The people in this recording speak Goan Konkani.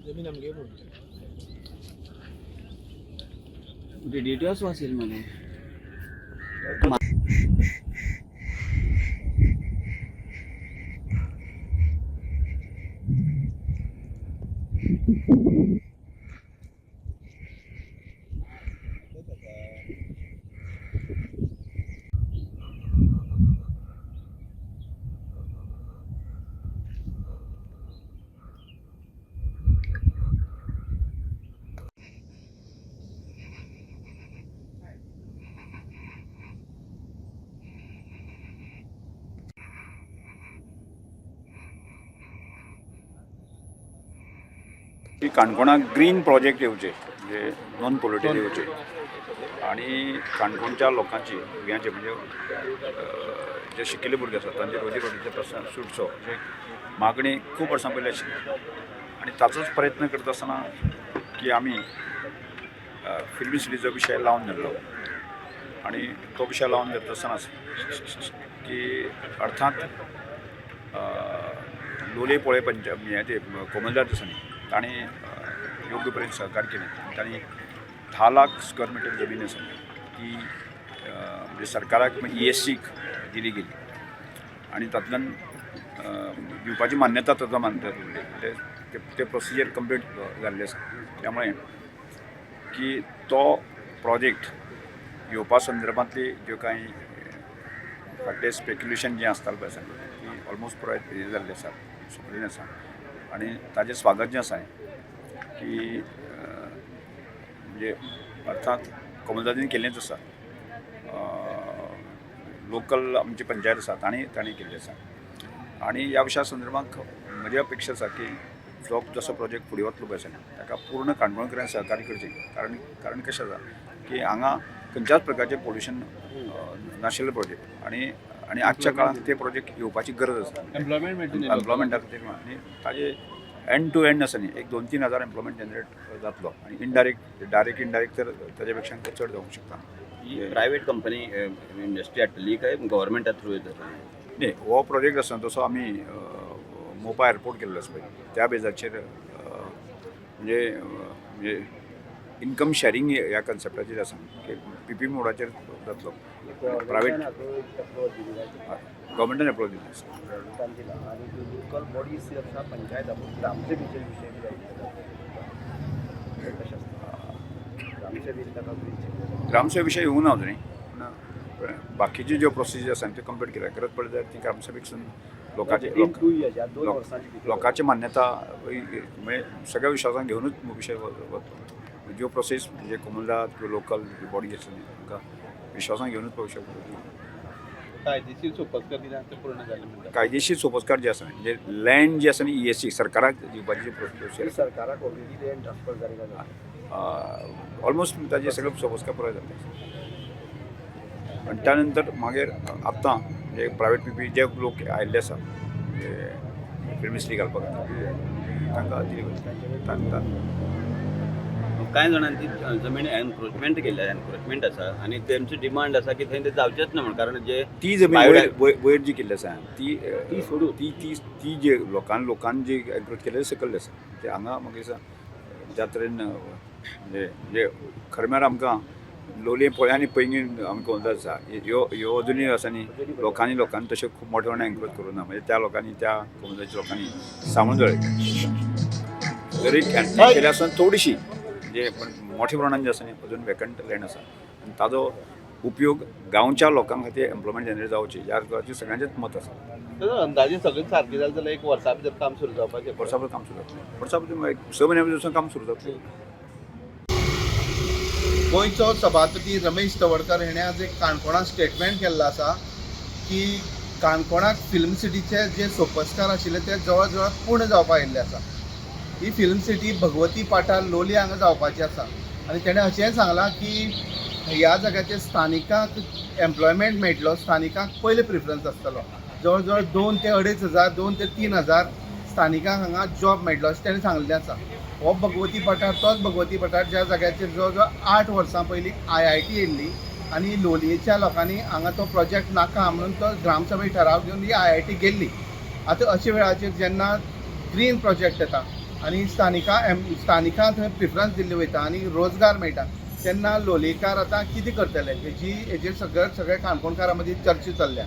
जमीन आमगे पूण. रेडिओच वाचेल मला. की काणकोणाक ग्रीन प्रोजेक्ट येवचे, म्हणजे नॉन पोल्युटेड येवचे आनी काणकोणच्या लोकांची, भुरग्यांचे, म्हणजे जे शिकिल्ले भुरगे आसात तांचे रोजी रोटीचे प्रस्न सुटचो अशी मागणी खूब वर्सां पयलीं आशिल्ली. आनी ताचोच प्रयत्न करता आसतना की आमी फिल्म सिटीचो विशय लावन धरलो. आनी तो विशय लावन धरता आसतनाच की अर्थात लोलये पोळे पंच हें ते कोमलदार दिसांनी ताणें योग्य परेन सहकार्य केलें. तांणी 10 लाख स्क्वेअर मिटर जमीन आसा ती म्हणजे सरकाराक ईएससीक दिली गेली आनी तातूंतल्यान दिवपाची मान्यता ताका मान्यता दिली. ते ते प्रोसिजर कंप्लीट जाल्लें आसा. त्यामुळे की तो प्रोजेक्ट येवपा संदर्भांतली ज्यो कांय फाटलें स्पेक्युलेशन जें आसतालें पळय ती ऑलमोस्ट पुराय हें जाल्लें आसा, सोंपिल्लें आसा. आनी ताजें स्वागत जें आसा की म्हणजे अर्थात कोमुनिदादीन केल्लेंच आसा, लोकल आमची पंचायत आसा तांणी तांणी केल्लें आसा. आनी ह्या विशया संदर्भात म्हजी अपेक्षा आसा की जो जसो प्रोजेक्ट फुडें वतलो पळय आसा ताका पूर्ण काणकोणकरांनी सहकार्य करचें. कारण कारण कशें आसा की हांगा खंयच्याच प्रकारचें पोल्युशन नाशिल्लें प्रोजेक्ट आनी आनी आजच्या काळांत ते प्रोजेक्ट येवपाची गरज आसा. एम्प्लॉयमेंट मेळटली. एम्प्लॉयमेंटा खातीर आनी ताजे एंड टू एंड आसा न्ही, एक 2-3 हजार एम्प्लॉयमेंट जनरेट जातलो आनी इनडायरेक्ट, डायरेक्ट इनडायरेक्ट तर ताजे पेक्षा चड जावंक शकता. ही प्रायव्हेट कंपनी इंडस्ट्री हाडटली काय गव्हर्मेंटा थ्रू येता? न्ही, हो प्रोजेक्ट आसा तसो आमी मोपा एअरपोर्ट केल्लो आसा पळय त्या बेजाचेर, म्हणजे म्हणजे इन्कम शॅरींग ह्या कन्सेप्टाचेर आसा की पीपीपी मोडाचेर जातलो. प्रायवेट गव्हर्मेंटान एप्रूवल दिल्लें आसा. गव्हर्मेंटान दिला आनी लोकल बॉडीज आसा, पंचायत आपूण ग्रामसभेचे विशय बी आयिल्ले, कशें आसता ग्रामसभेन ताका ब्रिज? ग्रामसभे विशय येवंक ना अजुनूय, पूण बाकीच्यो ज्यो प्रोसिजर आसा त्यो कंप्लीट केल्या. गरज पडली जाल्यार ती ग्रामसभेक लोकांचे 2 इयर्स, ह्या 2 वर्सांचे भितर लोकांची मान्यता म्हणजे सगळ्या विश्वासान घेवनूच विशय वतलो. ज्यो प्रोसेस म्हणजे कोमुनिदाद किंवा लोकल बॉडी आसा न्ही तांकां विश्वासान घेवनूच विशय वतलो. कायदेशीर सोपस्कार कितें आसा ते पूर्ण जाले म्हणटा? कायदेशीर सोपस्कार जे आसा, म्हणजे लँड जी आसा न्ही ईएससी सरकाराक दिवपाची जी प्रोसेस ती सरकाराक ऑलरेडी लँड ट्रान्सफर जाली काय ना? ऑलमोस्ट ताजे सगळे सोपस्कार पुराय जाल्ले आसा. आनी त्या नंतर मागीर आतां म्हणजे प्रायवेट पीपी जे लोक आयिल्ले आसा, म्हणजे फिल्म सिटी घालपा खातीर, तांकां दिली तांकां. कांय जाणांनी ती जमीन एनक्रोचमेंट केल्ली, एनक्रोचमेंट आसा आनी तेमची डिमांड आसा की थंय ते जावचेच ना म्हण, कारण जे ती जमीन Private- वयर वयर जी केल्ली आसा ती ती सोडून. ती ती ती जे लोकांनी लोकांनी जी एन्क्रोच केल्ले सकयल आसा ते हांगा म्हाका दिसता ज्या तरेन म्हणजे म्हणजे खरें म्हळ्यार आमकां लोलयें पोळ्या आनी पैंगीण आमकां अंदाज आसा. ह्यो ह्यो अजुनूय आसा न्ही, लोकांनी लोकांनी तशें खूब मोठ्या प्रमाणान एन्क्रोच करूं ना. म्हणजे त्या लोकांनी, त्या कोमुनिदादीच्या लोकांनी सांबाळून दवरलें जरी केलें आसतना थोडीशी, म्हणजे पण मोठ्या प्रमाणान जें आसा न्ही अजून वेकंट लँड आसा आनी ताजो उपयोग गांवच्या लोकां खातीर एम्प्लॉयमेंट जनरेट जावची ह्या प्रकारचें सगळ्यांचेंच मत आसा. तर अंदाजे सगळें सारकें जालें जाल्यार एक वर्सा भितर काम सुरू जावपाचें? वर्साभर काम सुरू जातलें. वर्साभर, एक 6 म्हयन्या भितर काम सुरू जातलें. गोंयचो सभापती रमेश तवडकर हेणें आज एक काणकोणांत स्टेटमेंट केल्लो आसा की काणकोणाक फिल्म सिटीचे जे सोपस्कार आशिल्ले ते जवळ जवळ पूर्ण जावपाक आयिल्ले आसा. ही फिल्म सिटी भगवती पाठार लोलयें हांगा जावपाची आसा आनी तेणें अशेंय सांगलां की ह्या जाग्याचेर स्थानिकांक एम्प्लॉयमेंट मेळटलो, स्थानिकांक पयले प्रिफरन्स आसतलो. जवळ जवळ 2 ते 2.5 हजार, 2 ते 3 हजार स्थानिकांक हांगा जॉब मेळटलो अशें तेणें सांगलें आसा. हो भगवती पठार तोच भगवती पठार ज्या जाग्याचेर जवळ जवळ 8 वर्सां पयलीं आयआयटी येयल्ली आनी लोलयेच्या लोकांनी हांगा तो प्रोजेक्ट नाका म्हणून तो ग्रामसभे ठराव घेवन ही आयआयटी गेल्ली. आतां अशा वेळाचेर जेन्ना ग्रीन प्रोजेक्ट येता आनी स्थानिकां स्थानिकां थंय प्रिफरन्स दिल्ली वयता आनी रोजगार मेळटा. तेन्ना लोलयेकार आतां कितें करतले हेजी हेजेर सगळे सगळे काणकोणकारां मदीं चर्चा चल्ल्या.